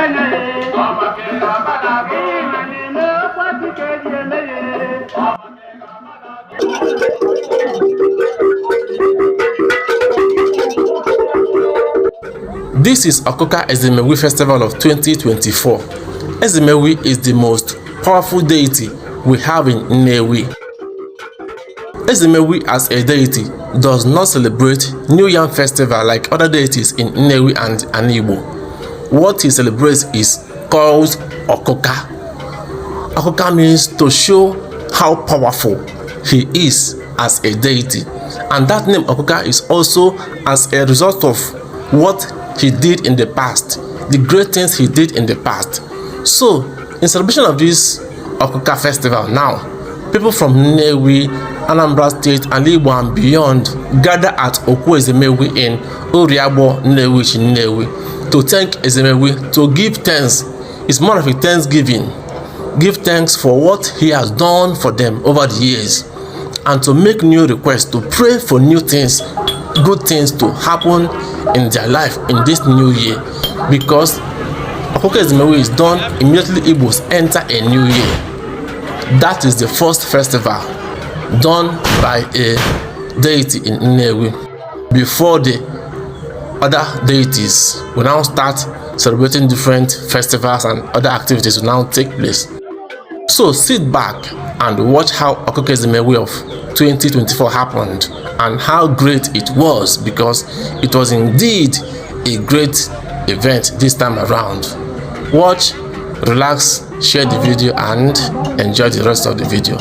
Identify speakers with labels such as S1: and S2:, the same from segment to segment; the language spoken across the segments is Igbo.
S1: This is Okuka Ezemewi Festival of 2024. Ezemewi is the most powerful deity we have in Nnewi. Ezemewi as a deity does not celebrate New Yam Festival like other deities in Nnewi and Anigbo. What he celebrates is called Okuka. Okuka means to show how powerful he is as a deity. And that name Okuka is also as a result of what he did in the past, the great things he did in the past. So, in celebration of this Okuka festival now, people from Nnewi, Anambra State, and Igbo and beyond gather at Okwu Ezemewi in Uriagbo, Nnewi, Nnewi to thank Ezemewi, to give thanks. It's more of a thanksgiving. Give thanks for what he has done for them over the years and to make new requests, to pray for new things, good things to happen in their life in this new year, because Okuka Ezemewi is done immediately Igbos enter a new year. That is the first festival done by a deity in Nnewi before the other deities will now start celebrating different festivals and other activities will now take place. So sit back and watch how Okuka Ezemewi of 2024 happened and how great it was, because it was indeed a great event this time around. Watch, relax, share the video and enjoy the rest of the video.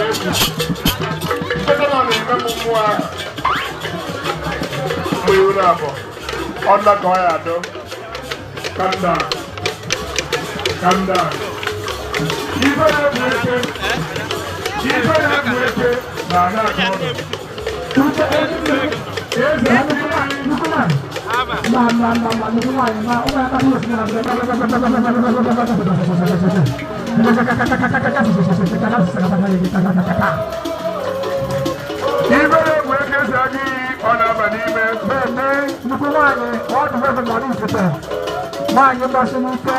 S2: Egwu site na ọ na-eme m mmụọ ahụ mgbe iwu na-abụ ọ nna ka ọ ya adọ. Calm down, calm down. Ife na-egwu eke, ife na-egwu eke na-aga aka ọnụ. Eze
S3: Nnukwu nwaanyị. Na na na na nnukwu nwaanyị na ụmụ ya kasị osi na.
S2: Ife na-egwu eke si aga iyi, ọ na-aba n'ime.
S3: Mmemme nnukwu nwaanyị ọ dị ebe na Ifite. Nwaanyị gbasiri ike.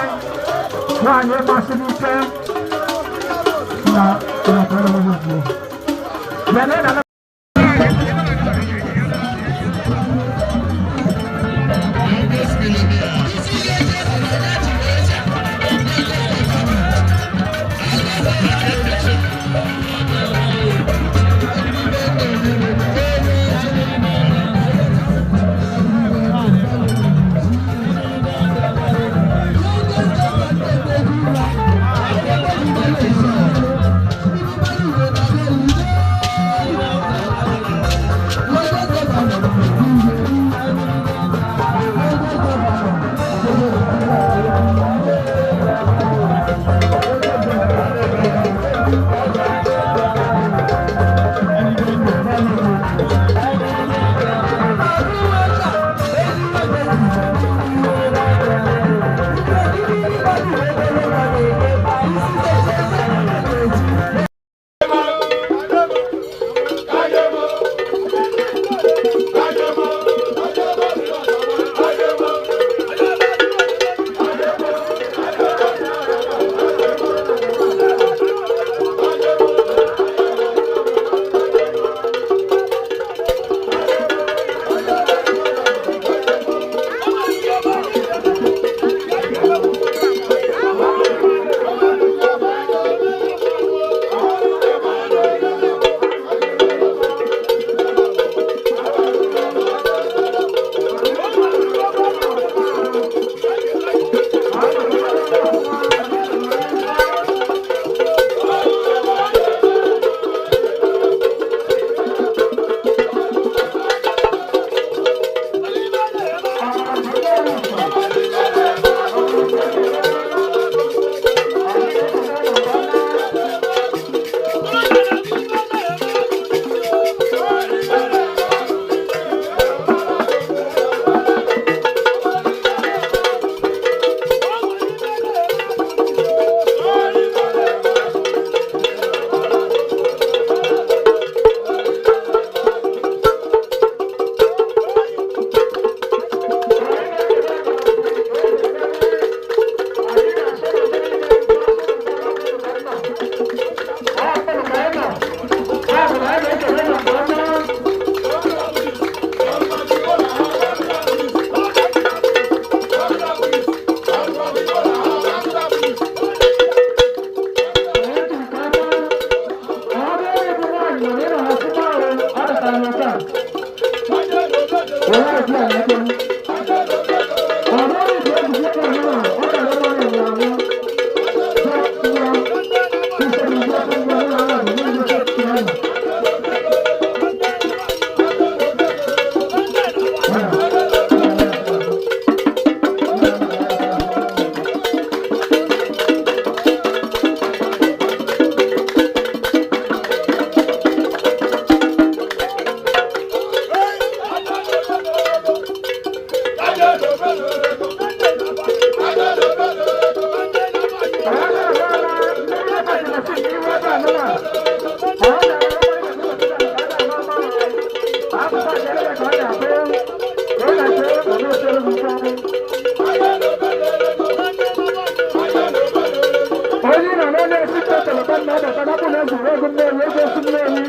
S3: Nwaanyị gbasiri ike. Na na na na na. Onye nọ na-esi telefon na-abata na bụ na-ezuru ego Nnewi, ego esi Nnewi.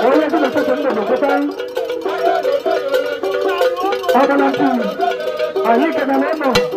S3: Onye si na soso ndụ bụ ọbụla ntị. Anyị kenere ụnụ.